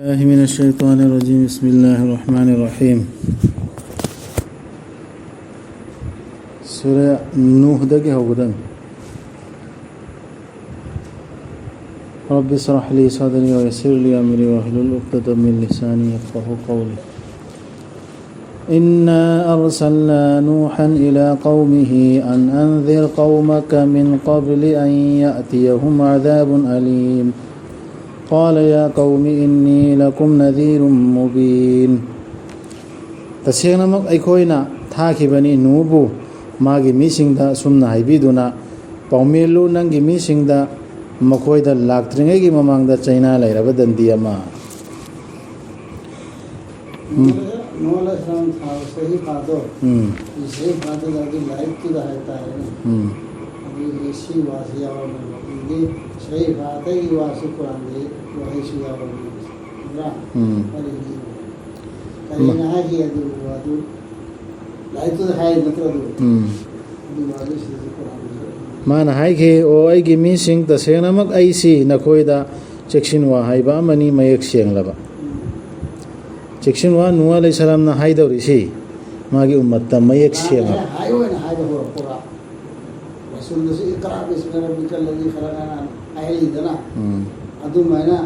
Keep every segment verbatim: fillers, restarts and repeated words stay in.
بالله من الشيطان الرجيم. بسم الله الرحمن الرحيم. ꯁꯨꯔꯥ ꯅꯨꯍꯗꯒꯤ ꯍꯧꯒꯗꯕꯅꯤ. رب اشرح لي صدري ويسر لي أمري واحلل عقدة من لساني يفقهوا قولي. إنا أرسلنا نوحا إلى قومه أن أنذر قومك من قبل أن يأتيهم عذاب أليم. قال يا قوم إني لكم نذير مبين. ꯇꯁꯦꯡꯅꯃꯛ ꯑꯩꯈꯣꯏꯅ ꯊꯥꯈꯤꯕꯅꯤ ꯅꯨꯍꯕꯨ ꯃꯥꯒꯤ ꯃꯤꯁꯤꯡꯗ ꯑꯁꯨꯝꯅ ꯍꯥꯏꯕꯤꯗꯨꯅ, "ꯄꯥꯎꯃꯤꯜꯂꯨ ꯅꯪꯒꯤ ꯃꯤꯁꯤꯡꯗ, ꯃꯈꯣꯏꯗ ꯂꯥꯛꯇ꯭ꯔꯤꯉꯩꯒꯤ ꯃꯃꯥꯡꯗ ꯆꯩꯅꯥ ꯂꯩꯔꯕ ꯗꯟꯗꯤ ꯑꯃ"꯫ ꯎꯝ꯫ ꯅꯣꯍ ꯑꯂꯩꯍꯤꯁꯁꯂꯥꯝ ꯊꯥꯕ ꯁꯍꯤꯐꯥꯗꯣ, ꯎꯝ꯫ ꯁꯍꯤꯐꯥꯗꯨꯗ ꯑꯗꯨ ꯂꯥꯏꯔꯤꯛꯇꯨꯗ ꯍꯥꯏꯇꯥꯔꯦꯅꯦ꯫ ꯎꯝ꯫ ꯑꯗꯨꯒꯤ ꯁꯤ ꯋꯥꯁꯤ ꯌꯥꯎꯔꯝꯃꯦꯕ꯫ ꯑꯗꯨꯗꯤ ꯁꯍꯤꯐꯥꯗꯒꯤ ꯋꯥꯁꯤ ꯀꯨꯔꯥꯟꯗꯒꯤ ꯋꯥꯍꯩꯁꯨ ꯌꯥꯎꯔꯝꯃꯦꯕ꯫ ꯅꯠꯇ꯭ꯔꯥ? ꯎꯝ꯫ ꯋꯥꯔꯤꯅꯤ꯫ ꯀꯔꯤꯅ ꯃ- ꯍꯥꯏꯈꯤ ꯑꯗꯨ ꯋꯥꯗꯨ? ꯂꯥꯏꯔꯤꯛꯇꯨꯗ ꯍꯥꯏ ꯅꯠꯇ꯭ꯔꯣ ꯑꯗꯨ? ꯎꯝ꯫ ꯑꯗꯨ ꯋꯥꯗꯨ ꯁꯤꯗꯁꯨ ꯀꯨꯔꯥꯟꯗꯁꯨ꯫ ꯃꯥꯅ ꯍꯥꯏꯈꯤ, "ꯑꯣ ꯑꯩꯒꯤ ꯃꯤꯁꯤꯡ, ꯇꯁꯦꯡꯅꯃꯛ ꯑꯩꯁꯤ ꯅꯈꯣꯏꯗ ꯆꯦꯛꯁꯤꯟꯋꯥ ꯍꯥꯏꯕ ꯑꯃꯅꯤ ꯃꯌꯦꯛ ꯁꯦꯡꯂꯕ"꯫ ꯎꯝ꯫ ꯆꯦꯛꯁꯤꯟꯋꯥ ꯅꯨꯍ ꯑꯂꯩꯍꯤꯁꯁꯂꯥꯝꯅ ꯍꯥꯏꯗꯧꯔꯤꯁꯤ ꯃꯥꯒꯤ ꯎꯝꯃꯠꯇ ꯃꯌꯦꯛ ꯁꯦꯡꯂꯕ꯫ ꯍꯥꯏ ꯑꯣꯏꯅ ꯍꯥꯏꯕ ꯍꯧꯔꯛꯄꯒ꯫ ꯔꯁꯨꯜꯗꯁꯨ "اقرأ باسم ربك الذي خلق" ꯍꯥꯏꯅ ꯍꯥꯏꯍꯜꯂꯤꯗꯅ꯫ ꯎꯝ꯫ ꯑꯗꯨꯃꯥꯏꯅ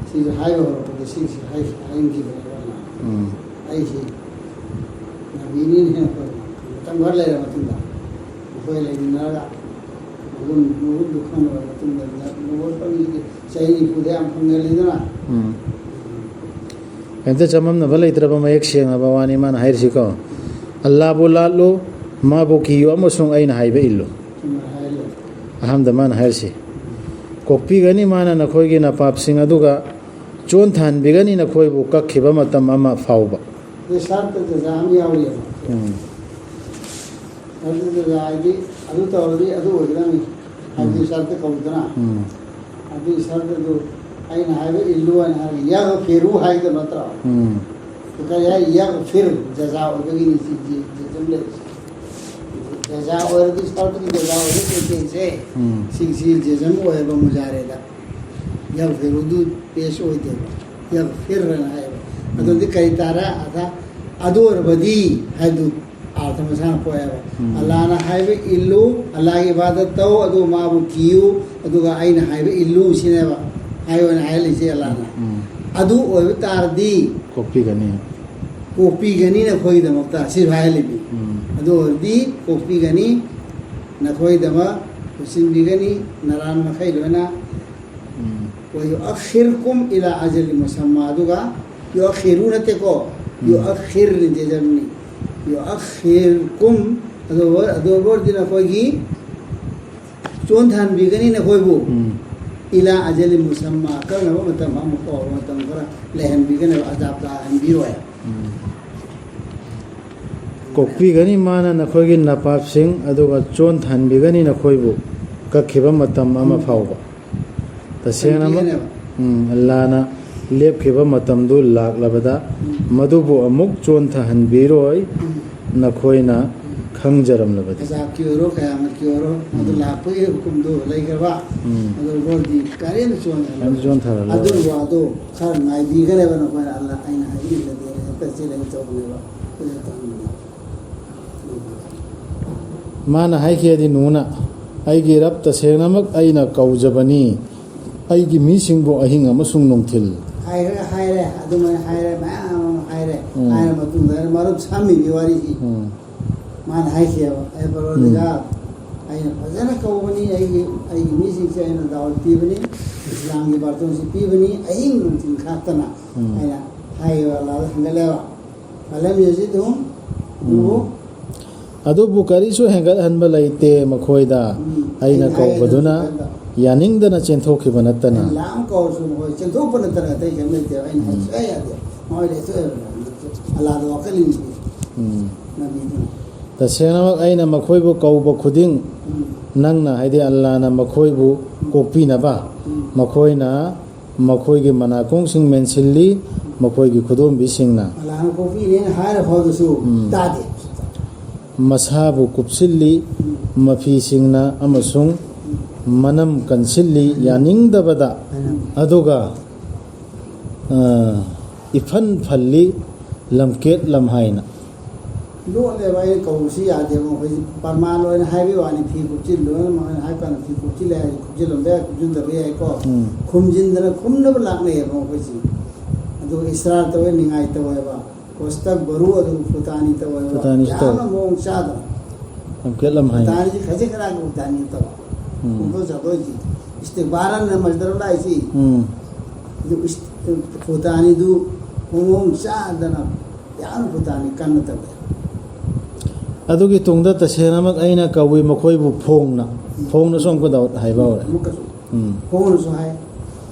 ꯁꯤꯁꯨ ꯍꯥꯏꯕ ꯍꯧꯔꯛꯄꯗ ꯁꯤꯁꯨ ꯍꯥꯏ-, ꯍꯥꯏꯍꯟꯈꯤꯕꯅꯦꯕ ꯑꯩꯅ꯫ ꯎꯝ꯫ ꯑꯩꯁꯤ ꯅꯕꯤꯅꯤꯅ ꯑꯩꯈꯣꯏ ꯃꯇꯝ ꯈꯔ ꯂꯩꯔ ꯃꯇꯨꯡꯗ ꯑꯩꯈꯣꯏ ꯂꯩꯃꯤꯟꯅꯔꯒ ꯃꯒꯨꯟ, ꯃꯒꯨꯟꯗꯨ ꯈꯪꯅꯔꯕ ꯃꯇꯨꯡꯗ ꯅꯕꯨꯋꯠ ꯐꯪꯉꯤꯁꯤꯗꯤ ꯆꯍꯤ ꯅꯤꯐꯨꯗ ꯌꯥꯝ ꯐꯪꯅꯔꯤꯗꯅ꯫ ꯎꯝ꯫ ꯀꯩꯝꯇ ꯆꯃꯝꯅꯕ ꯂꯩꯇ꯭ꯔꯕ ꯃꯌꯦꯛ ꯁꯦꯡꯉꯕ ꯋꯥꯅꯤ ꯃꯥꯅ ꯍꯥꯏꯔꯤꯁꯤꯀꯣ꯫ "ꯑꯜꯂꯥꯕꯨ ꯂꯥꯠꯂꯨ, ꯃꯥꯕꯨ ꯀꯤꯌꯨ ꯑꯃꯁꯨꯡ ꯑꯩꯅ ꯍꯥꯏꯕ ꯏꯜꯂꯨ"꯫ ꯆꯨꯝꯅ ꯍꯥꯏꯔꯦ꯫ ꯑꯍꯥꯟꯕꯗ ꯃꯥꯅ ꯍꯥꯏꯔꯤꯁꯤ, "ꯀꯣꯛꯄꯤꯒꯅꯤ ꯃꯥꯅ ꯅꯈꯣꯏꯒꯤ ꯅꯄꯥꯞꯁꯤꯡ ꯑꯗꯨꯒ ꯆꯣꯟꯊꯍꯟꯕꯤꯒꯅꯤ ꯅꯈꯣꯏꯕꯨ ꯀꯛꯈꯤꯕ ꯃꯇꯝ ꯑꯃ ꯐꯥꯎꯕ"꯫ ꯑꯗꯩ ꯁꯔꯠꯇ ꯖꯖꯥ ꯑꯃ ꯌꯥꯎꯔꯤꯑꯕ꯫ ꯎꯝ꯫ ꯁꯔꯠꯇ ꯖꯖꯥ ꯍꯥꯏꯗꯤ ꯑꯗꯨ ꯇꯧꯔꯗꯤ ꯑꯗꯨ ꯑꯣꯏꯒꯗꯕꯅꯤ ꯍꯥꯏꯕꯗꯤ ꯎꯝ꯫ ꯁꯔꯠꯇ ꯀꯧꯗꯅ꯫ ꯎꯝ꯫ ꯑꯗꯨꯒꯤ ꯁꯔꯠ ꯑꯗꯨ ꯑꯩꯅ ꯍꯥꯏꯕ ꯏꯜꯂꯨ ꯍꯥꯏꯅ ꯍꯥꯏꯔꯒ "ꯌꯒꯐꯤꯔꯨ" ꯍꯥꯏꯗꯣ ꯅꯠꯇ꯭ꯔꯣ? ꯎꯝ꯫ ꯀꯔꯤ ꯍꯥꯏ? "ꯌꯒꯐꯤꯔ", ꯖꯖꯥ ꯑꯣꯏꯕꯒꯤꯅꯤ ꯁꯤ ꯖꯤ-, ꯖꯖꯝ ꯂꯩꯔꯤꯁꯦ꯫ ꯖꯖꯥ ꯑꯣꯏꯔꯗꯤ ꯁꯔꯠꯀꯤ ꯖꯖꯥ ꯑꯣꯏꯕ ꯀꯩꯀꯩꯁꯦ ꯎꯝ꯫ ꯁꯤꯒꯤꯁꯤ ꯖꯖꯝ ꯑꯣꯏꯌꯦꯕ ꯃꯨꯖꯥꯔꯦꯗ꯫ ꯌꯒꯐꯤꯔꯨꯗꯨ ꯄꯦꯁ ꯑꯣꯏꯗꯦꯕ꯫ ꯌꯒꯐꯤꯔ ꯍꯥꯏꯅ ꯍꯥꯏꯌꯦꯕ꯫ ꯑꯗꯨꯗꯤ ꯀꯔꯤ ꯇꯥꯔꯦ? ꯑꯗ ꯑꯗꯨ ꯑꯣꯏꯔꯕꯗꯤ ꯍꯥꯏꯕꯗꯨ ꯑꯥꯔꯊ ꯃꯁꯥꯅ ꯄꯣꯛꯑꯦꯕ꯫ ꯎꯝ꯫ ꯑꯜꯂꯥꯍꯅ ꯍꯥꯏꯕ ꯏꯜꯂꯨ, ꯑꯜꯂꯥꯍꯒꯤ ꯏꯕꯥꯗꯠ ꯇꯧ, ꯑꯗꯨꯒ ꯃꯥꯕꯨ ꯀꯤꯌꯨ, ꯑꯗꯨꯒ ꯑꯩꯅ ꯍꯥꯏꯕ ꯏꯜꯂꯨ ꯁꯤꯅꯦꯕ꯫ ꯍꯥꯏꯌꯣꯅ ꯍꯥꯏꯍꯜꯂꯤꯁꯦ ꯑꯜꯂꯥꯍꯅ꯫ ꯎꯝ꯫ ꯑꯗꯨ ꯑꯣꯏꯕ ꯇꯥꯔꯗꯤ ꯀꯣꯛꯄꯤꯒꯅꯤ꯫ ꯀꯣꯛꯄꯤꯒꯅꯤ ꯅꯈꯣꯏꯒꯤꯗꯃꯛꯇ ꯁꯤꯁꯨ ꯍꯥꯏꯍꯜꯂꯤꯅꯤ꯫ ꯎꯝ꯫ ꯑꯗꯨ ꯑꯣꯏꯔꯗꯤ ꯀꯣꯛꯄꯤꯒꯅꯤ, ꯅꯈꯣꯏꯒꯤꯗꯃꯛ ꯂꯣꯏꯁꯤꯟꯕꯤꯒꯅꯤ, ꯅꯔꯥꯟ ꯃꯈꯩ ꯂꯣꯏꯅ꯫ ꯎꯝ꯫ "ꯋꯌꯨꯑꯈꯤꯔꯀꯨꯝ ꯏꯂꯥ ꯑꯖꯂꯤ ꯃꯨꯁꯝꯃꯥ", ꯑꯗꯨꯒ ꯌꯨꯑꯈꯤꯔꯨ ꯅꯠꯇꯦꯀꯣ, ꯎꯝ꯫ ꯌꯨꯑꯈꯤꯔ ꯖꯦꯖꯝꯅꯤ꯫ "ꯌꯨꯑꯈꯤꯔꯀꯨꯝ", ꯑꯗꯨ ꯑꯣꯏ-, ꯑꯗꯨ ꯑꯣꯏꯔꯗꯤ ꯅꯈꯣꯏꯒꯤ ꯆꯣꯟꯊꯍꯟꯕꯤꯒꯅꯤ ꯅꯈꯣꯏꯕꯨ꯫ ꯎꯝ꯫ "ꯏꯂꯥ ꯑꯖꯂꯤ ꯃꯨꯁꯝꯃꯥ", ꯑꯀꯛꯅꯕ ꯃꯇꯝ ꯑꯃ ꯐꯥꯎꯕ ꯃꯇꯝ ꯈꯔ ꯂꯩꯍꯟꯕꯤꯒꯅꯦꯕ, ꯑꯖꯥꯕ ꯇꯥꯍꯟꯕꯤꯔꯣꯏ꯫ ꯎꯝ꯫ ꯀꯣꯛꯄꯤꯒꯅꯤ ꯃꯥꯅ ꯅꯈꯣꯏꯒꯤ ꯅꯄꯥꯞꯁꯤꯡ, ꯑꯗꯨꯒ ꯆꯣꯟꯊꯍꯟꯕꯤꯒꯅꯤ ꯅꯈꯣꯏꯕꯨ ꯀꯛꯈꯤꯕ ꯃꯇꯝ ꯑꯃ ꯎꯝ꯫ ꯐꯥꯎꯕ꯫ ꯇꯁꯦꯡꯅꯃꯛ, ꯆꯟꯕꯤꯒꯅꯦꯕ꯫ ꯎꯝ, ꯑꯜꯂꯥꯅ ꯂꯦꯞꯈꯤꯕ ꯃꯇꯝꯗꯨ ꯂꯥꯛꯂꯕꯗ ꯎꯝ꯫ ꯃꯗꯨꯕꯨ ꯑꯃꯨꯛ ꯆꯣꯟꯊꯍꯟꯕꯤꯔꯣꯏ, ꯎꯝ꯫ ꯅꯈꯣꯏꯅ ꯎꯝ꯫ ꯈꯪꯖꯔꯝꯂꯕꯗꯤ꯫ ꯑꯖꯥꯕꯀꯤ ꯑꯣꯏꯔꯣ, ꯀꯌꯥꯃꯠꯀꯤ ꯑꯣꯏꯔꯣ, ꯃꯗꯨ ꯎꯝ꯫ ꯂꯥꯛꯄꯒꯤ ꯍꯨꯀꯨꯝꯗꯨ ꯂꯩꯈ꯭ꯔꯕ, ꯎꯝ꯫ ꯑꯗꯨ ꯃꯣꯏꯗꯤ ꯀꯔꯤꯝ ꯆꯣꯟꯊꯍꯜꯂꯣꯏ꯫ ꯀꯔꯤꯝ ꯆꯣꯟꯊꯍꯜꯂꯣꯏ꯫ ꯑꯗꯨꯕꯨ ꯑꯗꯨ ꯈꯔ ꯉꯥꯏꯕꯤꯒꯅꯦꯕ ꯅꯈꯣꯏꯅ, ꯑꯜꯂꯥ ꯑꯩꯅ ꯍꯥꯏꯕꯤꯔꯤꯕꯗꯤ ꯍꯦꯛꯇ ꯆꯦꯜꯂꯒ ꯇꯧꯕꯅꯦꯕ꯫ ꯑꯗꯨ ꯇꯧꯕꯅꯦꯕ꯫ ꯃꯥꯅ ꯍꯥꯏꯈꯤꯗꯤ, ꯅꯨꯍꯅ, "ꯑꯩꯒꯤ ꯔꯕ, ꯇꯁꯦꯡꯅꯃꯛ ꯑꯩꯅ ꯀꯧꯖꯕꯅꯤ, ꯑꯩꯒꯤ ꯃꯤꯁꯤꯡꯕꯨ ꯑꯍꯤꯡ ꯑꯃꯁꯨꯡ ꯅꯨꯡꯊꯤꯜ"꯫ ꯍꯥꯏꯔꯦ, ꯍꯥꯏꯔꯦ, ꯑꯗꯨꯃꯥꯏꯅ ꯍꯥꯏꯔꯦ, ꯃꯌꯥꯝ ꯑꯃ ꯍꯥꯏꯔꯦ꯫ ꯎꯝ꯫ ꯍꯥꯏꯔ ꯃꯇꯨꯡꯗ ꯃꯔꯨꯞ ꯁꯥꯃꯤꯒꯤ ꯋꯥꯔꯤꯁꯤ ꯎꯝ꯫ ꯃꯥꯅ ꯍꯥꯏꯈꯤꯑꯕ, "ꯑꯦ ꯄꯔꯣꯗꯤꯒꯥꯔ, ꯎꯝ꯫ ꯑꯩꯅ ꯐꯖꯅ ꯀꯧꯕꯅꯤ, ꯑꯩꯒꯤ, ꯑꯩꯒꯤ ꯃꯤꯁꯤꯡꯁꯦ ꯑꯩꯅ ꯗꯥꯋꯠ ꯄꯤꯕꯅꯤ, ꯏꯁꯂꯥꯝꯒꯤ ꯕꯥꯔꯇꯣꯟꯁꯤ ꯄꯤꯕꯅꯤ, ꯑꯍꯤꯡ ꯅꯨꯡꯊꯤꯜ ꯈꯥꯛꯇꯅ", ꯎꯝ꯫ ꯑꯩꯅ ꯍꯥꯏꯈꯤꯕ ꯑꯜꯂꯥꯗ ꯍꯟꯒꯠꯂꯦꯕ꯫ "ꯐꯂꯝ ꯌꯖꯤꯗꯍꯨꯝ"꯫ ꯎꯝ꯫ ꯑꯗꯨꯕꯨ ꯀꯔꯤꯁꯨ ꯍꯦꯟꯒꯠꯍꯟꯕ ꯂꯩꯇꯦ ꯃꯈꯣꯏꯗ, ꯎꯝ꯫ ꯑꯩꯅ ꯑꯩꯅ ꯀꯧꯕꯗꯨꯅ ꯍꯥꯏꯔꯤꯗꯨ ꯌꯥꯅꯤꯡꯗꯅ ꯆꯦꯟꯊꯣꯛꯈꯤꯕ ꯅꯠꯇꯅ꯫ ꯑꯩꯅ ꯂꯥꯝ ꯀꯧꯔꯁꯨ ꯃꯈꯣꯏ ꯆꯦꯟꯊꯣꯛꯄ ꯅꯠꯇꯅ ꯑꯇꯩ ꯀꯔꯤꯝ ꯂꯩꯇꯦꯕ꯫ ꯑꯩꯅ ꯎꯝ꯫ ꯍꯥꯏꯕ ꯁꯨꯡꯌꯥ ꯌꯥꯗꯦ꯫ ꯃꯈꯣꯏ ꯂꯩꯊꯣꯛꯑꯦꯕ꯫ ꯑꯜꯂꯥꯗ ꯋꯥꯀꯠꯂꯤꯅꯤ꯫ ꯎꯝ꯫ ꯅꯕꯤꯗꯨꯅ꯫ ꯇꯁꯦꯡꯅꯃꯛ ꯑꯩꯅ ꯃꯈꯣꯏꯕꯨ ꯀꯧꯕ ꯈꯨꯗꯤꯡ, ꯎꯝ꯫ ꯅꯪꯅ, ꯍꯥꯏꯗꯤ ꯑꯜꯂꯥꯅ ꯃꯈꯣꯏꯕꯨ ꯎꯝ꯫ ꯀꯣꯛꯄꯤꯅꯕ, ꯎꯝ꯫ ꯃꯈꯣꯏꯅ ꯃꯈꯣꯏꯒꯤ ꯃꯅꯥꯀꯣꯡꯁꯤꯡ ꯃꯦꯟꯁꯤꯜꯂꯤ, ꯃꯈꯣꯏꯒꯤ ꯈꯨꯗꯣꯝꯕꯤꯁꯤꯡꯅ꯫ ꯑꯜꯂꯥꯍꯅ ꯀꯣꯛꯄꯤꯅꯦꯅ ꯍꯥꯏꯔ ꯐꯥꯎꯗꯁꯨ ꯎꯝ꯫ ꯇꯥꯗꯦ꯫ ꯃꯁꯥꯕꯨ ꯀꯨꯞꯁꯤꯜꯂꯤ, ꯎꯝ꯫ ꯃꯐꯤꯁꯤꯡꯅ ꯑꯃꯁꯨꯡ ꯎꯝ꯫ ꯃꯅꯝ ꯀꯟꯁꯤꯜꯂꯤ, ꯎꯝ꯫ ꯌꯥꯅꯤꯡꯗꯕꯗ꯫ ꯎꯝ꯫ ꯑꯗꯨꯒ ꯑ, ꯏꯐꯟ ꯐꯜꯂꯤ ꯂꯝꯀꯦꯠ ꯂꯝꯍꯥꯏꯅ꯫ ꯂꯣꯠꯂꯦꯕ, ꯑꯩꯅ ꯀꯧꯕꯁꯤ ꯌꯥꯗꯦꯕ꯫ ꯃꯈꯣꯏꯁꯤ ꯄ꯭ꯔꯃꯥꯟ ꯑꯣꯏꯅ ꯍꯥꯏꯕꯒꯤ ꯋꯥꯅꯤ, ꯐꯤ ꯀꯨꯞꯁꯤꯜꯂꯨ ꯍꯥꯏꯅ ꯃꯈꯣꯏꯅ ꯍꯥꯏꯕ ꯀꯥꯟꯗ ꯐꯤ ꯀꯨꯞꯁꯤꯜꯂꯦ ꯍꯥꯏꯔꯗꯤ ꯀꯨꯞꯁꯤꯜꯂꯝꯕ ꯌꯥꯏ, ꯀꯨꯞꯁꯤꯟꯗꯕ ꯌꯥꯏꯀꯣ꯫ ꯎꯝ꯫ ꯈꯨꯝꯖꯤꯟꯗꯅ ꯈꯨꯝꯅꯕ ꯂꯥꯛꯅꯩꯌꯦꯕ ꯃꯈꯣꯏꯁꯤ꯫ ꯑꯗꯨꯒ ꯏꯁꯔꯥꯔ ꯇꯧꯋꯦ, ꯅꯤꯡꯉꯥꯏ ꯇꯧꯋꯦꯕ, ꯀꯣꯁꯇꯛ ꯕꯔꯨ ꯑꯗꯨꯒ ꯐꯨꯇꯥꯅꯤ ꯇꯧꯋꯦꯕ꯫ ꯐꯨꯇꯥꯅꯤꯁꯨ ꯇꯧꯋꯦ꯫ ꯌꯥꯝꯅ ꯃꯑꯣꯡ ꯆꯥꯗꯅ꯫ ꯂꯝꯀꯦꯠ ꯂꯝꯍꯥꯏꯅ꯫ ꯐꯨꯇꯥꯅꯤꯁꯤ ꯈꯖꯤꯛ ꯈꯔꯥꯛꯀꯤ ꯐꯨꯇꯥꯅꯤ ꯅꯠꯇꯕ꯫ ꯎꯝ꯫ ꯈꯣꯡꯗꯣꯛ ꯆꯥꯊꯣꯛꯏꯁꯤ꯫ ꯏꯁꯇꯤꯛꯕꯥꯔꯟꯅ ꯃꯁꯗꯔ ꯂꯥꯛꯏꯁꯤ꯫ ꯎꯝ꯫ ꯑꯗꯨ ꯏꯁ-, ꯐꯨꯇꯥꯅꯤꯗꯨ ꯃꯑꯣꯡ ꯆꯥꯗꯅ ꯌꯥꯝꯅ ꯐꯨꯇꯥꯅꯤ ꯀꯟꯅ ꯇꯧꯋꯦ꯫ ꯑꯗꯨꯒꯤ ꯇꯨꯡꯗ ꯇꯁꯦꯡꯅꯃꯛ ꯑꯩꯅ ꯀꯧꯏ ꯃꯈꯣꯏꯕꯨ ꯐꯣꯡꯅ꯫ ꯐꯣꯡꯅꯁꯨ ꯑꯃꯨꯛꯀ ꯗꯥꯎꯠ ꯍꯥꯏꯕ ꯍꯧꯔꯦ꯫ ꯑꯃꯨꯛꯀꯁꯨ ꯎꯝ꯫ ꯐꯣꯡꯅꯁꯨ ꯍꯥꯏ꯫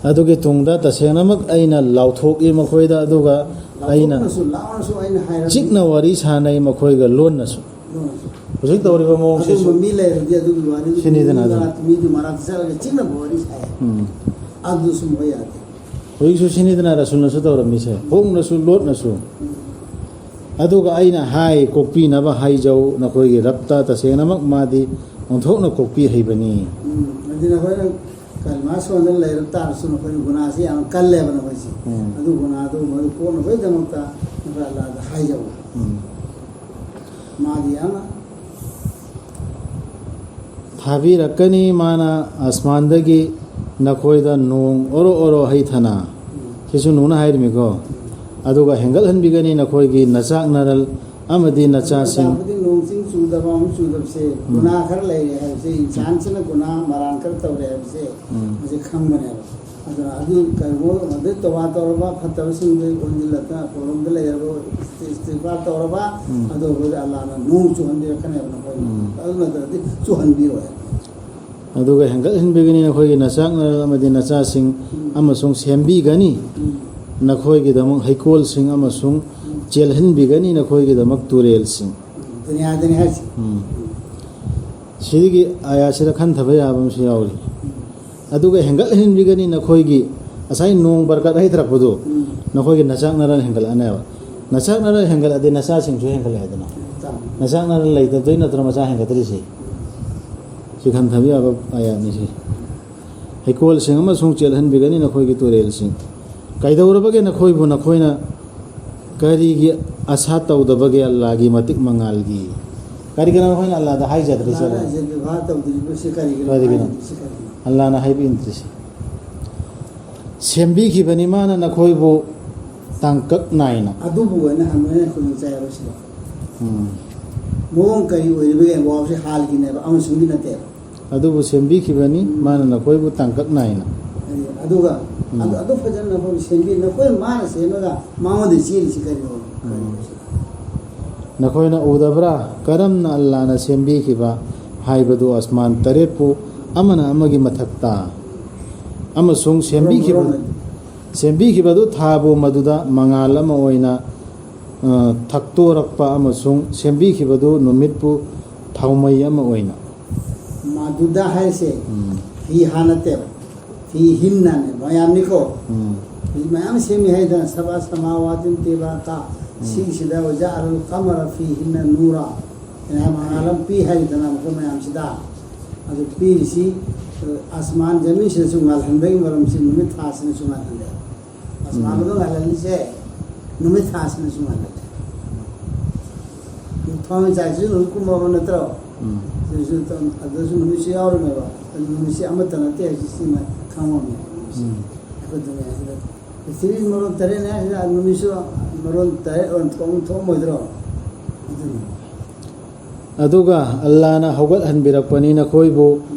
ꯑꯗꯨꯒꯤ ꯇꯨꯡꯗ ꯇꯁꯦꯡꯅꯃꯛ ꯑꯩꯅ ꯂꯥꯎꯊꯣꯛꯏ ꯃꯈꯣꯏꯗ, ꯑꯗꯨꯒ ꯑꯩꯅ ꯂꯥꯎꯊꯣꯛꯅꯁꯨ ꯂꯥꯎꯅꯁꯨ ꯑꯩꯅ ꯍꯥꯏꯔꯝꯃꯤ꯫ ꯆꯤꯛꯅ ꯋꯥꯔꯤ ꯁꯥꯅꯩ ꯃꯈꯣꯏꯒ ꯂꯣꯟꯅꯁꯨ꯫ ꯂꯣꯟꯅꯁꯨ꯫ ꯍꯧꯖꯤꯛ ꯇꯧꯔꯤꯕ ꯃꯑꯣꯡꯁꯤꯁꯨ꯫ ꯑꯗꯨꯒꯨꯝꯕ ꯃꯤ ꯂꯩꯔꯗꯤ ꯑꯗꯨꯒꯤ ꯋꯥꯔꯤꯗꯨ ꯁꯤꯅꯤꯗꯅ ꯃꯤ ꯑꯗꯨꯝ꯫ ꯃꯔꯛ-, ꯃꯤꯗꯨ ꯃꯔꯛꯇ ꯆꯠꯂꯒ ꯆꯤꯛꯅꯕ ꯋꯥꯔꯤ ꯁꯥꯏ꯫ ꯎꯝ꯫ ꯑꯗꯨꯁꯨ ꯃꯣꯏ ꯌꯥꯗꯦ꯫ ꯍꯧꯖꯤꯛꯁꯨ ꯁꯤꯅꯤꯗꯅ ꯔꯁꯨꯜꯅꯁꯨ ꯇꯧꯔꯝꯃꯤꯁꯦ, ꯐꯣꯡꯅꯁꯨ ꯂꯣꯠꯅꯁꯨ꯫ ꯑꯗꯨꯒ ꯑꯩꯅ ꯍꯥꯏ, ꯀꯣꯛꯄꯤꯅꯕ ꯍꯥꯏꯖꯧ ꯅꯈꯣꯏꯒꯤ ꯔꯕꯇ, ꯇꯁꯦꯡꯅꯃꯛ ꯃꯥꯗꯤ ꯑꯣꯟꯊꯣꯛꯅ ꯀꯣꯛꯄꯤ ꯍꯩꯕꯅꯤ꯫ ꯎꯝ, ꯑꯗꯨꯅ ꯑꯩꯈꯣꯏꯅ ꯀꯜꯃꯥ ꯁꯣꯟꯗ ꯂꯩꯔꯕ ꯇꯥꯔꯁꯨ ꯅꯈꯣꯏꯒꯤ ꯒꯨꯅꯥꯁꯤ ꯌꯥꯝ ꯀꯜꯂꯦꯕ ꯅꯈꯣꯏꯁꯤ꯫ ꯎꯝ꯫ ꯑꯗꯨ ꯒꯨꯅꯥꯗꯨ ꯃꯗꯨ ꯀꯣꯛꯅꯕꯒꯤꯗꯃꯛꯇ ꯅꯈꯣꯏ ꯑꯜꯂꯥꯗ ꯍꯥꯏꯖꯧ꯫ ꯎꯝ꯫ ꯃꯥꯗꯤ ꯌꯥꯝꯅ ꯊꯥꯕꯤꯔꯛꯀꯅꯤ ꯃꯥꯅ ꯑꯁꯃꯥꯟꯗꯒꯤ ꯅꯈꯣꯏꯗ ꯅꯣꯡ ꯑꯣꯔꯣ ꯑꯣꯔꯣ ꯍꯩꯊꯅ꯫ ꯁꯤꯁꯨ ꯅꯨꯡꯅ ꯍꯥꯏꯔꯤꯃꯤꯀꯣ꯫ ꯑꯗꯨꯒ ꯍꯦꯟꯒꯠꯍꯟꯕꯤꯒꯅꯤ ꯅꯈꯣꯏꯒꯤ ꯅꯆꯥꯛꯅꯔꯜ ꯑꯃꯗꯤ ꯅꯆꯥꯁꯤꯡ꯫ ꯇꯥꯛꯄꯗꯤ ꯅꯣꯡ ꯆꯤꯡ ꯆꯨꯗꯕ ꯑꯃ ꯆꯨꯗꯕꯁꯦ ꯎꯝ꯫ ꯒꯨꯅꯥ ꯈꯔ ꯂꯩꯔꯦ ꯍꯥꯏꯕꯁꯦ, ꯏꯟꯁꯥꯟꯁꯤꯅ ꯒꯨꯅꯥ ꯃꯔꯥꯟ ꯈꯔ ꯇꯧꯔꯦ ꯍꯥꯏꯕꯁꯦ ꯎꯝ꯫ ꯃꯁꯤ ꯈꯪꯕꯅꯦꯕ꯫ ꯑꯗꯨꯅ ꯑꯗꯨ ꯀꯩꯅꯣ ꯑꯗꯨ ꯇꯧꯕꯥ ꯇꯧꯔꯕ ꯐꯠꯇꯕꯁꯤꯡꯗꯨ ꯑꯣꯟꯁꯤꯜꯂꯛꯇꯅ ꯑꯩꯈꯣꯏꯔꯣꯝꯗ ꯂꯩꯔꯕ ꯏꯁꯇꯤꯐꯥꯔ ꯇꯧꯔꯕ ꯎꯝ꯫ ꯑꯗꯨ ꯑꯩꯈꯣꯏꯗ ꯑꯜꯂꯥꯅ ꯅꯣꯡ ꯆꯨꯍꯟꯕꯤꯔꯛꯀꯅꯦꯕ ꯅꯈꯣꯏꯅ꯫ ꯎꯝ꯫ ꯑꯗꯨ ꯅꯠꯇ꯭ꯔꯗꯤ ꯆꯨꯍꯟꯕꯤꯔꯣꯏ꯫ ꯑꯗꯨꯒ ꯍꯦꯟꯒꯠꯍꯟꯕꯤꯒꯅꯤ ꯅꯈꯣꯏꯒꯤ ꯅꯆꯥꯛꯅꯔꯜ ꯑꯃꯗꯤ ꯅꯆꯥꯁꯤꯡ ꯎꯝ꯫ ꯑꯃꯁꯨꯡ ꯁꯦꯝꯕꯤꯒꯅꯤ ꯎꯝ꯫ ꯅꯈꯣꯏꯒꯤꯗꯃꯛ ꯍꯩꯀꯣꯜꯁꯤꯡ ꯑꯃꯁꯨꯡ ꯆꯦꯜꯍꯟꯕꯤꯒꯅꯤ ꯅꯈꯣꯏꯒꯤꯗꯃꯛ ꯇꯨꯔꯦꯜꯁꯤꯡ꯫ ꯗꯨꯅꯤꯌꯥꯗꯅꯤ ꯍꯥꯏꯁꯤ꯫ ꯎꯝ꯫ ꯁꯤꯒꯤ ꯑꯥꯌꯥꯠꯁꯤꯗ ꯈꯟꯊꯕ ꯌꯥꯕ ꯑꯃꯁꯨ ꯌꯥꯎꯔꯤ꯫ ꯑꯗꯨꯒ ꯍꯦꯟꯒꯠꯍꯟꯕꯤꯒꯅꯤ ꯅꯈꯣꯏꯒꯤ ꯉꯁꯥꯏ ꯅꯣꯡ ꯕꯔꯀꯠ ꯍꯩꯊꯔꯛꯄꯗꯨ ꯎꯝ꯫ ꯅꯈꯣꯏꯒꯤ ꯅꯆꯥꯛꯅꯔꯜ ꯍꯦꯟꯒꯠꯂꯛꯑꯅꯦꯕ꯫ ꯅꯆꯥꯛꯅꯔꯜ ꯍꯦꯟꯒꯠꯂꯛꯑꯗꯤ ꯅꯆꯥꯁꯤꯡꯁꯨ ꯍꯦꯟꯒꯠꯂꯛꯑꯦꯗꯅ꯫ ꯇꯥꯃꯣ꯫ ꯅꯆꯥꯛꯅꯔꯜ ꯂꯩꯇꯕꯗꯩ ꯅꯠꯇ꯭ꯔꯣ ꯃꯆꯥ ꯍꯦꯟꯒꯠꯇ꯭ꯔꯤꯁꯤ? ꯁꯤ ꯈꯟꯊꯕ ꯌꯥꯕ ꯑꯥꯌꯥꯠꯅꯤ ꯁꯤ꯫ ꯍꯩꯀꯣꯜꯁꯤꯡ ꯑꯃꯁꯨꯡ ꯆꯦꯜꯍꯟꯕꯤꯒꯅꯤ ꯅꯈꯣꯏꯒꯤ ꯇꯨꯔꯦꯜꯁꯤꯡ꯫ ꯀꯩꯗꯧꯔꯕꯒꯦ ꯅꯈꯣꯏꯕꯨ? ꯅꯈꯣꯏꯅ ꯀꯔꯤꯒꯤ ꯑꯁꯥ ꯇꯧꯗꯕꯒꯦ ꯑꯜꯂꯥꯒꯤ ꯃꯇꯤꯛ ꯃꯉꯥꯜꯒꯤ? ꯀꯔꯤꯒꯤꯅꯣ ꯅꯈꯣꯏꯅ ꯑꯜꯂꯥꯗ ꯍꯥꯏꯖꯗ꯭ꯔꯤꯁꯦ? ꯑꯜꯂꯥꯅ ꯍꯥꯏꯖꯕ ꯚꯥ ꯇꯧꯗ꯭ꯔꯤꯕꯁꯤ ꯀꯔꯤꯒꯤꯅꯣ? ꯀꯔꯤꯒꯤꯅꯣ? ꯍꯥꯏꯗ꯭ꯔꯤꯁꯤ ꯀꯔꯤꯒꯤꯅꯣ? ꯑꯜꯂꯥꯅ ꯍꯥꯏꯕ ꯏꯟꯗ꯭ꯔꯤꯁꯤ꯫ ꯁꯦꯝꯕꯤꯈꯤꯕꯅꯤ ꯃꯥꯅ ꯅꯈꯣꯏꯕꯨ ꯇꯥꯡꯀꯛ ꯅꯥꯏꯅ꯫ ꯑꯗꯨꯕꯨ ꯑꯩꯅ ꯍꯪꯕꯅ ꯈꯨꯗꯣꯡ ꯆꯥꯏ ꯍꯥꯏꯕꯁꯤꯗ꯫ ꯎꯝ꯫ ꯃꯑꯣꯡ ꯀꯔꯤ ꯑꯣꯏꯔꯤꯕꯒꯦ? ꯋꯥꯕꯁꯤ ꯍꯥꯜꯒꯤꯅꯦꯕ, ꯑꯃꯁꯨꯡꯒꯤ ꯅꯠꯇꯦꯕ꯫ ꯑꯗꯨꯕꯨ ꯁꯦꯝꯕꯤꯈꯤꯕꯅꯤ ꯃꯥꯅ ꯅꯈꯣꯏꯕꯨ ꯇꯥꯡꯀꯛ ꯅꯥꯏꯅ꯫ ꯍꯥꯏꯗꯤ ꯑꯗꯨꯒ ꯎꯝ꯫ ꯑꯗꯨ, ꯑꯗꯨ ꯐꯖꯅ ꯅꯈꯣꯏꯅ ꯁꯦꯝꯕꯤ, ꯅꯈꯣꯏ ꯃꯥꯅ ꯁꯦꯝꯃꯒ ꯃꯉꯣꯟꯗ ꯆꯦꯜꯂꯤꯁꯤ ꯀꯔꯤꯅꯣ? ꯎꯝ꯫ ꯅꯈꯣꯏꯅ ꯎꯗꯕ꯭ꯔꯥ? ꯀꯔꯝꯅ ꯑꯜꯂꯥꯅ ꯁꯦꯝꯕꯤꯈꯤꯕ ꯍꯥꯏꯕꯗꯨ ꯑꯁꯃꯥꯟ ꯇꯔꯦꯠꯄꯨ ꯑꯃꯅ ꯑꯃꯒꯤ ꯃꯊꯛꯇ ꯑꯃꯁꯨꯡ ꯁꯦꯝꯕꯤꯈꯤꯕ, ꯃꯔꯣꯟ, ꯃꯔꯣꯟ꯫ ꯁꯦꯝꯕꯤꯈꯤꯕꯗꯨ ꯊꯥꯕꯨ ꯃꯗꯨꯗ ꯃꯉꯥꯜ ꯑꯃ ꯑꯣꯏꯅ, ꯑ, ꯊꯛꯇꯣꯔꯛꯄ ꯑꯃꯁꯨꯡ ꯁꯦꯝꯕꯤꯈꯤꯕꯗꯨ ꯅꯨꯃꯤꯠꯄꯨ ꯊꯥꯎꯃꯩ ꯑꯃ ꯑꯣꯏꯅ꯫ ꯃꯗꯨꯗ ꯍꯥꯏꯁꯦ ꯎꯝ꯫ ꯐꯤ ꯍꯥ ꯅꯠꯇꯦꯕ꯫ ꯐꯤ ꯍꯤꯟꯅꯅꯦ, ꯃꯌꯥꯝꯅꯤꯀꯣ꯫ ꯎꯝ꯫ ꯐꯤ ꯃꯌꯥꯝ ꯁꯦꯝꯃꯤ ꯍꯥꯏꯗꯅ, ꯁꯕꯥ ꯁꯃꯥꯋꯥꯇꯤꯟ ꯇꯤꯕꯥꯀꯥ꯫ ꯎꯝ꯫ ꯁꯤꯒꯤꯁꯤꯗ ꯋꯥꯖꯥ ꯑꯜ ꯀꯃꯔ ꯐꯤ ꯍꯤꯟꯅ ꯅꯨꯔꯥ꯫ ꯃꯌꯥꯝ ꯃꯉꯥꯜ ꯑꯃ ꯄꯤ ꯍꯥꯏꯗꯅ ꯃꯈꯣꯏ ꯃꯌꯥꯝꯁꯤꯗ꯫ ꯑꯗꯨ ꯄꯤꯔꯤꯁꯤ, ꯑ, ꯑꯁꯃꯥꯟ ꯖꯃꯤꯟꯁꯤꯗꯁꯨ ꯉꯥꯜꯍꯟꯕꯒꯤ ꯃꯔꯝꯁꯤ ꯅꯨꯃꯤꯠ ꯊꯥꯁꯤꯅꯁꯨ ꯉꯥꯜꯍꯜꯂꯦ꯫ ꯑꯁꯃꯥꯟ ꯎꯝ꯫ ꯑꯗꯨ ꯉꯥꯜꯍꯜꯂꯤꯁꯦ ꯅꯨꯃꯤꯠ ꯊꯥꯁꯤꯅꯁꯨ ꯉꯥꯜꯍꯜꯂꯦ꯫ ꯊꯋꯥꯟꯃꯤꯆꯥꯛꯁꯤꯁꯨ ꯅꯨꯃꯤꯠ ꯀꯨꯝꯕ ꯑꯃ ꯅꯠꯇ꯭ꯔꯣ? ꯎꯝ꯫ ꯑꯗꯨꯁꯨ ꯇꯝ-, ꯑꯗꯨꯁꯨ ꯅꯨꯃꯤꯠꯁꯨ ꯌꯥꯎꯔꯝꯃꯦꯕ꯫ ꯑꯗꯨ ꯅꯨꯃꯤꯠꯁꯦ ꯑꯃꯠꯇ ꯅꯠꯇꯦ ꯍꯥꯏꯁꯤ ꯁꯤꯃ ꯈꯪꯉꯝꯃꯦ ꯅꯨꯃꯤꯠꯁꯦ꯫ ꯎꯝ꯫ ꯑꯩꯈꯣꯏ ꯗꯨꯅꯤꯌꯥꯁꯤꯗ ꯄ꯭ꯔꯤꯊꯤꯕꯤ ꯃꯔꯣꯟ ꯇꯔꯦꯠꯅꯦ ꯍꯥꯏꯁꯤꯗ ꯅꯨꯃꯤꯠꯁꯨ ꯃꯔꯣꯟ ꯇꯔꯦꯠ ꯑꯣꯏꯅ ꯊꯣꯛꯑꯝ-, ꯊꯣꯛꯑꯝꯃꯣꯏꯗ꯭ꯔꯣ? ꯑꯗꯨꯅꯤ꯫ ꯑꯗꯨꯒ ꯑꯜꯂꯥꯅ ꯍꯧꯒꯠꯍꯟꯕꯤꯔꯛꯄꯅꯤ ꯅꯈꯣꯏꯕꯨ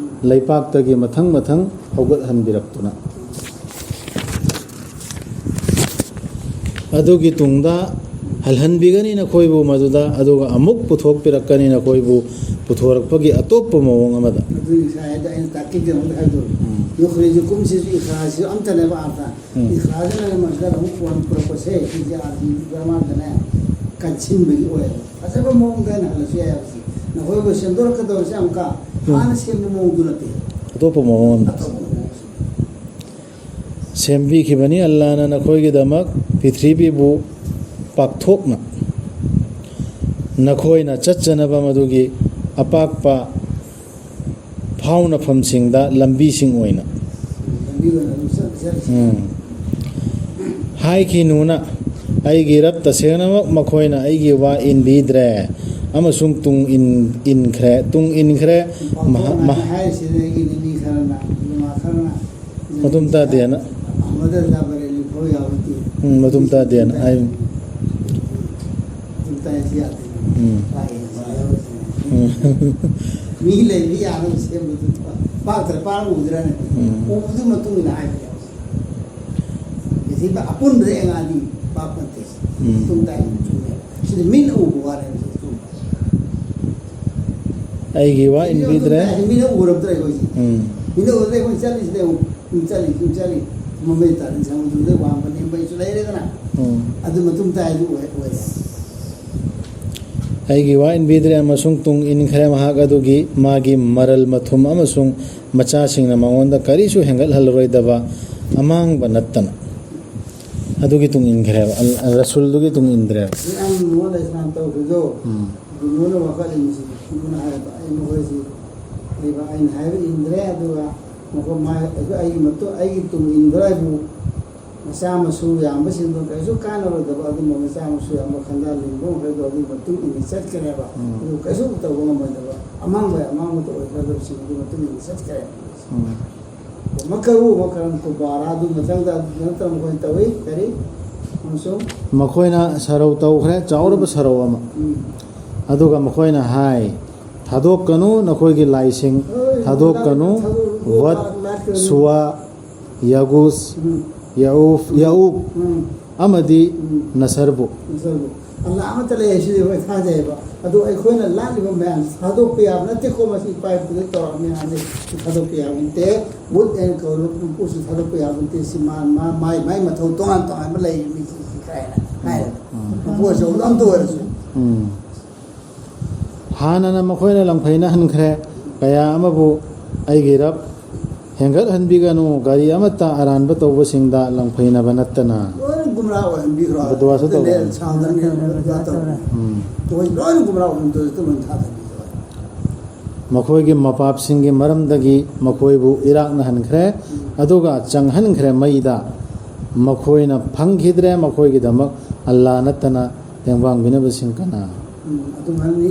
ꯂꯩꯄꯥꯛꯇꯒꯤ ꯃꯊꯪ ꯃꯊꯪ ꯍꯧꯒꯠꯍꯟꯕꯤꯔꯛꯇꯨꯅ꯫ ꯑꯗꯨꯒꯤ ꯇꯨꯡꯗ ꯍꯜꯍꯟꯕꯤꯒꯅꯤ ꯅꯈꯣꯏꯕꯨ ꯃꯗꯨꯗ, ꯑꯗꯨꯒ ꯑꯃꯨꯛ ꯄꯨꯊꯣꯛꯄꯤꯔꯛꯀꯅꯤ ꯅꯈꯣꯏꯕꯨ ꯄꯨꯊꯣꯔꯛꯄꯒꯤ ꯑꯇꯣꯞꯄ ꯃꯑꯣꯡ ꯑꯃꯗ꯫ ꯑꯗꯨꯒꯤ ꯉꯁꯥꯏ ꯍꯥꯏꯗꯣ ꯑꯩꯅ ꯇꯥꯛꯀꯤꯗꯤ ꯑꯃꯨꯛ ꯍꯥꯏꯗꯣ꯫ ꯎꯝ꯫ ꯌꯨꯈ꯭ꯔꯤꯖꯨꯀꯨꯝꯁꯤꯁꯨ ꯏꯈ꯭ꯔꯥꯖꯁꯤꯁꯨ ꯑꯝꯇꯅꯦꯕ ꯑꯥꯔꯊ꯫ ꯎꯝ꯫ ꯏꯈ꯭ꯔꯥꯖꯅ ꯃꯁꯤꯗ ꯑꯃꯨꯛ ꯐꯣꯟ ꯄꯨꯔꯛꯄꯁꯦ ꯁꯤꯁꯦ ꯑꯥꯔꯊ ꯒ꯭ꯔꯥꯃꯥꯔꯗꯅꯦ ꯀꯟꯁꯤꯟꯕꯒꯤ ꯑꯣꯏꯌꯦꯕ꯫ ꯐꯖꯕ ꯃꯑꯣꯡꯗ ꯑꯩꯅ ꯍꯜꯂꯁꯨ ꯌꯥꯏ ꯍꯥꯏꯕꯁꯤ꯫ ꯅꯈꯣꯏꯕꯨ ꯁꯦꯝꯗꯣꯔꯛꯀꯗꯧꯔꯤꯁꯦ ꯑꯃꯨꯛꯀ ꯎꯝ꯫ ꯍꯥꯟꯅ ꯁꯦꯝꯕ ꯃꯑꯣꯡꯗꯨ ꯅꯠꯇꯦ꯫ ꯑꯇꯣꯞꯄ ꯃꯑꯣꯡ ꯑꯃꯗ꯫ ꯑꯇꯣꯞꯄ ꯃꯑꯣꯡ꯫ ꯁꯦꯝꯕꯤꯈꯤꯕꯅꯤ ꯑꯜꯂꯥꯅ ꯅꯈꯣꯏꯒꯤꯗꯃꯛ ꯄ꯭ꯔꯤꯊꯤꯕꯤꯕꯨ ꯄꯥꯛꯊꯣꯛꯅ꯫ ꯅꯈꯣꯏꯅ ꯆꯠꯆꯅꯕ ꯃꯗꯨꯒꯤ ꯑꯄꯥꯛꯄ ꯐꯥꯎꯅꯐꯝꯁꯤꯡꯗ ꯂꯝꯕꯤꯁꯤꯡ ꯑꯣꯏꯅ꯫ ꯂꯝꯕꯤ ꯑꯣꯏꯅ ꯑꯗꯨꯝ ꯆꯠ-, ꯆꯠꯂꯤꯁꯤ꯫ ꯎꯝ꯫ ꯍꯥꯏꯈꯤꯅꯨꯅ ꯑꯩꯒꯤ ꯔꯕ, ꯇꯁꯦꯡꯅꯃꯛ ꯃꯈꯣꯏꯅ ꯑꯩꯒꯤ ꯋꯥ ꯏꯟꯕꯤꯗ꯭ꯔꯦ ꯑꯃꯁꯨꯡ ꯇꯨꯡ ꯏꯟ-, ꯏꯟꯈ꯭ꯔꯦ, ꯇꯨꯡ ꯏꯟꯈ꯭ꯔꯦ꯫ ꯃꯍ-, ꯃꯍ-, ꯍꯥꯏꯔꯤꯁꯤꯗ ꯑꯩꯒꯤ ꯅꯨꯄꯤ ꯈꯔꯅ, ꯏꯃꯥ ꯈꯔꯅ ꯃꯇꯨꯝ ꯇꯥꯗꯦꯅ꯫ ꯑꯃꯗ ꯖꯥꯕꯔꯦ ꯂꯤꯐꯧ ꯌꯥꯎꯔꯗꯤ꯫ ꯎꯝ, ꯃꯇꯨꯝ ꯇꯥꯗꯦꯅ ꯍꯥꯏ꯫ ꯃꯇꯨꯝ ꯇꯥꯏ ꯍꯥꯏꯁꯤ ꯌꯥꯗꯦ꯫ ꯎꯝ꯫ ꯄꯥꯛꯑꯦ ꯍꯥꯏꯁꯤ ꯌꯥꯎꯔꯤꯁꯤꯅꯦ꯫ ꯎꯝ꯫ ꯃꯤ ꯂꯩꯕ ꯌꯥꯅꯕ ꯁꯦꯝꯕꯗꯨ ꯄꯥꯛꯇ꯭ꯔ ꯄꯥꯛ ꯎꯗ꯭ꯔꯅꯦ꯫ ꯎꯝ꯫ ꯎꯕꯗꯨꯒꯤ ꯃꯇꯨꯡ ꯏꯟꯅ ꯍꯥꯏꯕ ꯌꯥꯎꯔꯤꯁꯦ꯫ ꯃꯁꯤꯗ ꯑꯄꯨꯟꯕꯗ ꯌꯦꯡꯉꯛꯑꯗꯤ ꯄꯥꯛ ꯅꯠꯇꯦ꯫ ꯎꯝ꯫ ꯃꯇꯨꯡ ꯇꯥꯏ ꯆꯨꯝꯃꯦ꯫ ꯁꯤꯗꯤ ꯃꯤꯠꯅ ꯎꯕ ꯋꯥꯅꯦꯕ ꯁꯤꯗꯤ ꯆꯨꯝꯕ꯫ ꯑꯩꯒꯤ ꯋꯥ ꯏꯟꯕꯤꯗ꯭ꯔꯦ꯫ ꯃꯤꯠꯅ ꯎꯔꯛꯇ꯭ꯔꯦ ꯑꯩꯈꯣꯏꯁꯦ꯫ ꯎꯝ꯫ ꯃꯤꯠꯅ ꯎꯔꯛꯇ꯭ꯔꯦ ꯑꯩꯈꯣꯏ ꯆꯠꯂꯤꯁꯤꯗ ꯑꯃꯨꯛ ꯁꯨꯝ ꯆꯠꯂꯤ, ꯁꯨꯝ ꯆꯠꯂꯤ꯫ ꯃꯃꯩ ꯇꯥꯔꯤ ꯁꯃꯨꯗ꯭ꯔꯗ ꯋꯥꯡꯕ ꯅꯦꯝꯕ ꯑꯩꯁꯨ ꯂꯩꯔꯦꯗꯅ꯫ ꯎꯝ꯫ ꯑꯗꯨ ꯃꯇꯨꯡ ꯇꯥꯏꯗꯨ ꯑꯣꯏ-, ꯑꯣꯏꯔꯦ꯫ ꯑꯩꯒꯤ ꯋꯥ ꯏꯟꯕꯤꯗ꯭ꯔꯦ ꯑꯃꯁꯨꯡ ꯇꯨꯡ ꯏꯟꯈ꯭ꯔꯦ ꯃꯍꯥꯛ ꯑꯗꯨꯒꯤ, ꯃꯥꯒꯤ ꯃꯔꯜ ꯃꯊꯨꯝ ꯑꯃꯁꯨꯡ ꯃꯆꯥꯁꯤꯡꯅ ꯃꯉꯣꯟꯗ ꯀꯔꯤꯁꯨ ꯍꯦꯟꯒꯠꯍꯜꯂꯔꯣꯏꯗꯕ ꯑꯃꯥꯡꯕ ꯅꯠꯇꯅ꯫ ꯑꯗꯨꯒꯤ ꯇꯨꯡ ꯏꯟꯈ꯭ꯔꯦꯕ꯫ ꯑꯜ-, ꯑꯜ-, ꯔꯁꯨꯜꯗꯨꯒꯤ ꯇꯨꯡ ꯏꯟꯗ꯭ꯔꯦꯕ꯫ ꯅꯪ ꯅꯨꯡꯉꯣꯟ ꯂꯩꯁꯅꯥꯝ ꯇꯧꯈꯤꯕꯗꯣ, ꯎꯝ꯫ ꯑꯗꯨ ꯅꯨꯡꯉꯣꯟꯅ ꯋꯥꯀꯠꯂꯤꯕꯁꯤ, ꯅꯨꯡꯉꯣꯟꯅ ꯍꯥꯏꯕ, ꯑꯩ ꯃꯈꯣꯏꯁꯤ, ꯑꯩꯕ-, ꯑꯩꯅ ꯍꯥꯏꯕ ꯏꯟꯗ꯭ꯔꯦ, ꯑꯗꯨꯒ ꯃꯈꯣꯏ ꯃꯥ-, ꯑꯩꯈꯣꯏ ꯑꯩꯒꯤ ꯃꯇꯨꯡ, ꯑꯩꯒꯤ ꯇꯨꯡ ꯏꯟꯕ꯭ꯔꯥ ꯍꯥꯏꯕꯨ ꯃꯆꯥ ꯃꯁꯨ ꯌꯥꯝꯕꯁꯤꯡꯗꯣ ꯀꯔꯤꯁꯨ ꯀꯥꯟꯅꯔꯣꯏꯗꯕ ꯑꯗꯨꯝꯕ ꯃꯆꯥ ꯃꯁꯨ ꯌꯥꯝꯕ ꯈꯟꯗꯥ ꯂꯤꯡꯕ ꯃꯈꯩꯗꯣ ꯑꯗꯨꯒꯤ ꯃꯇꯨꯡ ꯏꯟꯅ ꯆꯠꯀꯅꯦꯕ꯫ ꯎꯝ꯫ ꯑꯗꯨ ꯀꯩꯁꯨ ꯇꯧꯕ ꯉꯝꯃꯣꯏꯗꯕ ꯑꯃꯥꯡꯕ ꯑꯃꯥꯡꯕꯗ ꯑꯣꯏꯒꯗꯕꯁꯤꯡ ꯑꯗꯨꯒꯤ ꯃꯇꯨꯡ ꯏꯟꯅ ꯆꯠꯀꯅꯦꯕ꯫ ꯎꯝ꯫ ꯃꯀꯔꯨ ꯃꯀꯔꯝ ꯀꯨꯕꯥꯔꯥ ꯑꯗꯨ ꯃꯊꯪꯗ ꯑꯗꯨ ꯅꯠꯇ꯭ꯔ ꯃꯈꯣꯏꯅ ꯇꯧꯏ꯫ ꯀꯔꯤ? ꯑꯃꯁꯨꯡ ꯃꯈꯣꯏꯅ ꯁꯔꯧ ꯇꯧꯈ꯭ꯔꯦ, ꯆꯥꯎꯔꯕ ꯁꯔꯧ ꯑꯃ꯫ ꯎꯝ꯫ ꯑꯗꯨꯒ ꯃꯈꯣꯏꯅ ꯍꯥꯏ, "ꯊꯥꯗꯣꯛꯀꯅꯨ ꯅꯈꯣꯏꯒꯤ ꯂꯥꯏꯁꯤꯡ, ꯍꯣꯏ, ꯊꯥꯗꯣꯛꯀꯅꯨ, ꯊꯥꯗꯣꯛꯀꯅꯨ, ꯋꯠ, ꯂꯥꯠꯀꯅꯨ꯫ ꯁꯨꯋꯥ, ꯌꯥꯒꯨꯁ, ꯎꯝ꯫ ꯌꯥꯎꯐ, ꯌꯥꯎꯐ ꯎꯝ꯫ ꯑꯃꯗꯤ ꯎꯝ꯫ ꯅꯁꯔꯕꯨ"꯫ ꯅꯁꯔꯕꯨ꯫ ꯑꯜꯂꯥ ꯑꯃꯠꯇ ꯂꯩ ꯍꯥꯏꯁꯤꯗꯤ ꯑꯩꯈꯣꯏ ꯊꯥꯖꯩꯑꯕ꯫ ꯑꯗꯣ ꯑꯩꯈꯣꯏꯅ ꯂꯥꯠꯂꯤꯕ ꯃꯌꯥꯝꯁꯤ ꯊꯥꯗꯣꯛꯄ ꯌꯥꯕ ꯅꯠꯇꯦꯀꯣ, ꯃꯁꯤ ꯏꯄꯥ ꯏꯄꯨꯗ ꯇꯧꯔꯛꯑꯕꯅꯤ ꯍꯥꯏꯕꯗꯤ ꯊꯥꯗꯣꯛꯄ ꯌꯥꯕ ꯅꯠꯇꯦ꯫ ꯕꯨꯠ ꯑꯦꯟ ꯀꯧꯔꯤꯕ ꯃꯄꯨꯁꯨ ꯊꯥꯗꯣꯛꯄ ꯌꯥꯕ ꯅꯠꯇꯦ꯫ ꯁꯤ ꯃꯥ-, ꯃꯥ-, ꯃꯥꯏ, ꯃꯥꯏ ꯃꯊꯧ ꯇꯣꯉꯥꯟ ꯇꯣꯉꯥꯟꯕ ꯂꯩꯔꯤꯕꯅꯤ ꯁꯤ ꯀꯥꯏꯅ ꯍꯥꯏꯔꯒ꯫ ꯎꯝ꯫ ꯃꯄꯨ ꯑꯆꯧꯕꯗ ꯑꯝꯇ ꯑꯣꯏꯔꯁꯨ꯫ ꯎꯝ꯫ ꯍꯥꯟꯅꯅ ꯃꯈꯣꯏꯅ ꯂꯪꯐꯩꯅꯍꯟꯈ꯭ꯔꯦ ꯀꯌꯥ ꯑꯃꯕꯨ, "ꯑꯩꯒꯤ ꯔꯕ, ꯍꯦꯟꯒꯠꯍꯟꯕꯤꯒꯅꯨ, ꯒꯥꯔꯤ ꯑꯃꯠꯇ ꯑꯔꯥꯟꯕ ꯇꯧꯕꯁꯤꯡꯗ ꯂꯪꯐꯩꯅꯕ ꯅꯠꯇꯅ"꯫ ꯂꯣꯏꯅ ꯒꯨꯝꯔꯥ ꯑꯣꯏꯍꯟꯕꯤꯈ꯭ꯔꯣ꯫ ꯕꯗꯋꯥꯁꯨ ꯇꯧꯔꯦ꯫ ꯁꯥꯎꯟꯗꯅ ꯒꯨꯝꯔꯥ ꯇꯧꯔꯦ꯫ ꯎꯝ꯫ ꯃꯣꯏ ꯂꯣꯏꯅ ꯒꯨꯝꯔꯥ ꯑꯣꯏꯍꯟꯗꯣꯏꯁꯦ ꯑꯗꯨꯝ ꯊꯥꯗꯕꯤꯈ꯭ꯔꯣ꯫ ꯃꯈꯣꯏꯒꯤ ꯃꯄꯥꯞꯁꯤꯡꯒꯤ ꯃꯔꯝꯗꯒꯤ ꯃꯈꯣꯏꯕꯨ ꯏꯔꯥꯛꯅꯍꯟꯈ꯭ꯔꯦ, ꯎꯝ꯫ ꯑꯗꯨꯒ ꯆꯪꯍꯟꯈ꯭ꯔꯦ ꯃꯩꯗ꯫ ꯃꯈꯣꯏꯅ ꯐꯪꯈꯤꯗ꯭ꯔꯦ, ꯃꯈꯣꯏꯒꯤꯗꯃꯛ ꯑꯜꯂꯥ ꯅꯠꯇꯅ ꯇꯦꯡꯕꯥꯡꯕꯤꯅꯕꯁꯤꯡ ꯀꯅꯥ? ꯎꯝ, ꯑꯗꯨꯃꯥꯏꯅ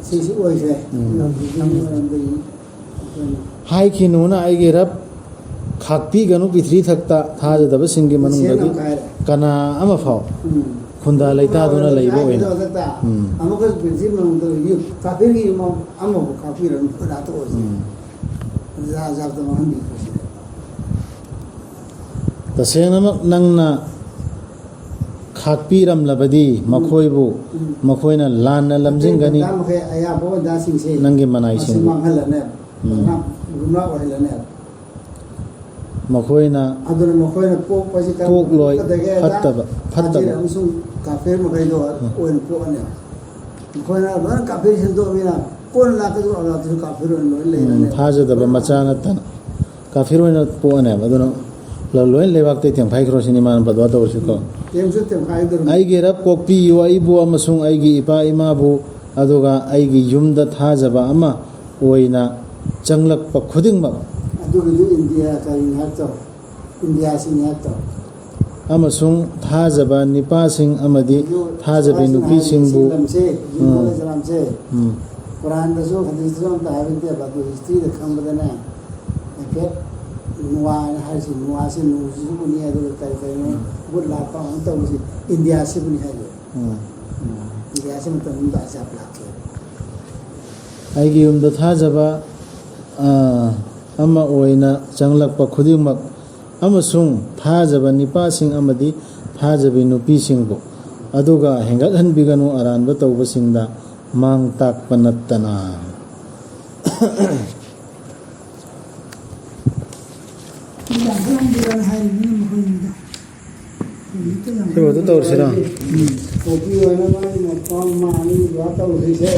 ꯁꯤꯁꯨ ꯑꯣꯏꯈ꯭ꯔꯦ꯫ ꯎꯝ꯫ ꯅꯪꯒꯤ ꯃꯔꯝꯗꯒꯤ ꯑꯩꯈꯣꯏꯅ ꯍꯥꯏꯈꯤꯅꯨꯅ ꯑꯩꯒꯤ ꯔꯕ, ꯈꯥꯛꯄꯤꯒꯅꯨ ꯄ꯭ꯔꯤꯊꯤꯕꯤ ꯊꯛꯇ ꯊꯥꯖꯗꯕꯁꯤꯡꯒꯤ ꯃꯅꯨꯡꯗꯒꯤ ꯀꯅꯥ ꯑꯃ ꯐꯥꯎ ꯎꯝ꯫ ꯈꯨꯟꯗꯥ ꯂꯩꯇꯥꯗꯨꯅ ꯂꯩꯕ ꯑꯣꯏꯅ꯫ ꯎꯝ꯫ ꯑꯃꯨꯛꯀ ꯄ꯭ꯔꯤꯊꯤꯕꯤ ꯃꯅꯨꯡꯗ ꯀꯥꯐꯤꯔꯒꯤ ꯌꯨꯝ ꯑꯃꯐꯥꯎ ꯈꯥꯛꯄꯤꯔꯅꯨ, ꯄꯨꯔꯥ ꯇꯣꯛꯑꯁꯤ꯫ ꯎꯝ꯫ ꯖꯥꯠ ꯖꯥꯠꯇ ꯃꯥꯡꯍꯟꯕꯤꯈ꯭ꯔꯁꯤ꯫ ꯇꯁꯦꯡꯅꯃꯛ ꯅꯪꯅ ꯈꯥꯛꯄꯤꯔꯝꯂꯕꯗꯤ ꯃꯈꯣꯏꯕꯨ ꯎꯝ꯫ ꯃꯈꯣꯏꯅ ꯂꯥꯟꯅ ꯂꯝꯖꯤꯡꯒꯅꯤ꯫ ꯃꯈꯩ ꯑꯌꯥꯕ ꯑꯣꯖꯥꯁꯤꯡꯁꯦ ꯅꯪꯒꯤ ꯃꯅꯥꯏꯁꯤꯡꯕꯨ꯫ ꯃꯥꯡꯍꯜꯂꯅꯦꯕ꯫ ꯎꯝ꯫ ꯒꯨꯝꯂꯥ ꯑꯣꯏꯍꯜꯂꯅꯦꯕ꯫ ꯃꯈꯣꯏꯅ ꯑꯗꯨꯅ ꯃꯈꯣꯏꯅ ꯄꯣꯛꯄꯁꯤ ꯀꯔꯝꯕ ꯀꯣꯛꯂꯣꯏ ꯄꯣꯛꯀꯗꯒꯦꯗ ꯐꯠꯇꯕ, ꯐꯠꯇꯕ꯫ ꯐꯥꯖꯤꯜ ꯑꯃꯁꯨꯡ ꯀꯥꯐꯤꯔ ꯃꯈꯩꯗꯣ ꯎꯝ꯫ ꯑꯣꯏꯅ ꯄꯣꯛꯑꯅꯦꯕ꯫ ꯃꯈꯣꯏꯅ ꯂꯣꯏꯅ ꯀꯥꯐꯤꯔ ꯁꯦꯝꯗꯣꯛꯑꯃꯤꯅ ꯀꯣꯟꯅ ꯂꯥꯛꯀꯗꯧꯕ ꯑꯜꯂꯥꯍꯗꯨꯁꯨ ꯀꯥꯐꯤꯔ ꯑꯣꯏꯅ ꯂꯣꯏꯅ ꯎꯝ, ꯂꯩꯔꯅꯦꯕ꯫ ꯊꯥꯖꯗꯕ ꯃꯆꯥ ꯅꯠꯇꯅ ꯀꯥꯐꯤꯔ ꯑꯣꯏꯅ ꯄꯣꯛꯑꯅꯦꯕ꯫ ꯑꯗꯨꯅ ꯂ-, ꯂꯣꯏꯅ ꯂꯩꯕꯥꯛꯇꯩ ꯇꯦꯝꯈꯥꯏꯈ꯭ꯔꯣ ꯁꯤꯅꯤ ꯃꯥꯅ ꯐꯠꯋꯥ ꯇꯧꯔꯤꯁꯤꯀꯣ꯫ ꯇꯦꯝꯁꯨ ꯇꯦꯝꯈꯥꯏꯗꯧꯔꯤꯕꯅꯤ꯫ ꯑꯩꯒꯤ ꯔꯕ ꯀꯣꯛꯄꯤꯌꯨ ꯑꯩꯕꯨ ꯑꯃꯁꯨꯡ ꯑꯩꯒꯤ ꯏꯄꯥ ꯏꯃꯥꯕꯨ, ꯑꯗꯨꯒ ꯑꯩꯒꯤ ꯌꯨꯝꯗ ꯊꯥꯖꯕ ꯑꯃ ꯑꯣꯏꯅ ꯆꯪꯂꯛꯄ ꯈꯨꯗꯤꯡꯃꯛ꯫ ꯑꯗꯨꯒꯤꯗꯨ ꯏꯟꯗꯤꯌꯥ ꯀꯔꯤꯅꯤ ꯍꯥꯏꯕꯗꯣ? ꯏꯟꯗꯤꯌꯥꯁꯤꯅꯤ ꯍꯥꯏꯕꯗꯣ? ꯑꯃꯁꯨꯡ ꯊꯥꯖꯕ ꯅꯤꯄꯥꯁꯤꯡ ꯑꯃꯗꯤ ꯑꯗꯨ ꯊꯥꯖꯕꯤ ꯁ꯭ꯋꯥꯏꯁꯤꯅ ꯍꯥꯏꯔꯤꯁꯤ ꯍꯥꯏꯕꯁꯤꯡꯕꯨ꯫ ꯂꯝꯁꯦ, ꯎꯝ꯫ ꯖꯤꯝꯕꯥꯕ꯭ꯋꯦ ꯂꯝꯁꯦ꯫ ꯎꯝ꯫ ꯀꯨꯔꯥꯟꯗꯁꯨ ꯍꯗꯤꯁꯇꯁꯨ ꯑꯝꯇ ꯍꯥꯏꯕ ꯅꯠꯇꯦꯕ, ꯑꯗꯨ ꯍꯤꯁꯇ꯭ꯔꯤꯗ ꯈꯪꯕꯗꯅꯦ, ꯍꯥꯏꯐꯦꯠ ꯅꯣꯋꯥ ꯍꯥꯏꯅ ꯍꯥꯏꯔꯤꯁꯤ, ꯅꯣꯋꯥꯁꯤ ꯅꯣꯡꯁꯤꯁꯨ ꯎꯅꯤ, ꯑꯗꯨꯒ ꯀꯔꯤ ꯀꯔꯤꯅꯣ ꯕꯨꯠ ꯂꯥꯠꯄ ꯑꯃ ꯇꯧꯕꯁꯤ ꯏꯟꯗꯤꯌꯥꯁꯤꯕꯨꯅꯤ ꯍꯥꯏꯁꯦ꯫ ꯎꯝ꯫ ꯏꯟꯗꯤꯌꯥꯁꯤ ꯃꯇꯝꯗꯨꯗ ꯑꯖꯥꯕ ꯂꯥꯛꯈꯤ꯫ ꯑꯩꯒꯤ ꯌꯨꯝꯗ ꯊꯥꯖꯕ, ꯑ, ꯑꯃ ꯑꯣꯏꯅ ꯆꯪꯂꯛꯄ ꯈꯨꯗꯤꯡꯃꯛ ꯑꯃꯁꯨꯡ ꯊꯥꯖꯕ ꯅꯤꯄꯥꯁꯤꯡ ꯑꯃꯗꯤ ꯊꯥꯖꯕꯤ ꯅꯨꯄꯤꯁꯤꯡꯕꯨ, ꯑꯗꯨꯒ ꯍꯦꯟꯒꯠꯍꯟꯕꯤꯒꯅꯨ ꯑꯔꯥꯟꯕ ꯇꯧꯕꯁꯤꯡꯗ ꯃꯥꯡ ꯇꯥꯛꯄ ꯅꯠꯇꯅ꯫ ꯌꯥꯝ ꯍꯣꯡꯗꯦꯗꯅ ꯍꯥꯏꯔꯤꯕꯅꯤꯅ ꯃꯈꯣꯏꯅꯤꯗ꯫ ꯍꯧꯖꯤꯛꯇ ꯌꯥꯝ ꯁꯤꯕꯨ ꯑꯗꯨ ꯇꯧꯔꯁꯤꯔꯣ? ꯎꯝ꯫ ꯀꯣꯄꯤ ꯑꯣꯏꯅ ꯃꯥꯒꯤ ꯃꯐꯝ ꯑꯃ ꯑꯅꯤ ꯗ꯭ꯔꯣ ꯇꯧꯔꯤꯁꯦ꯫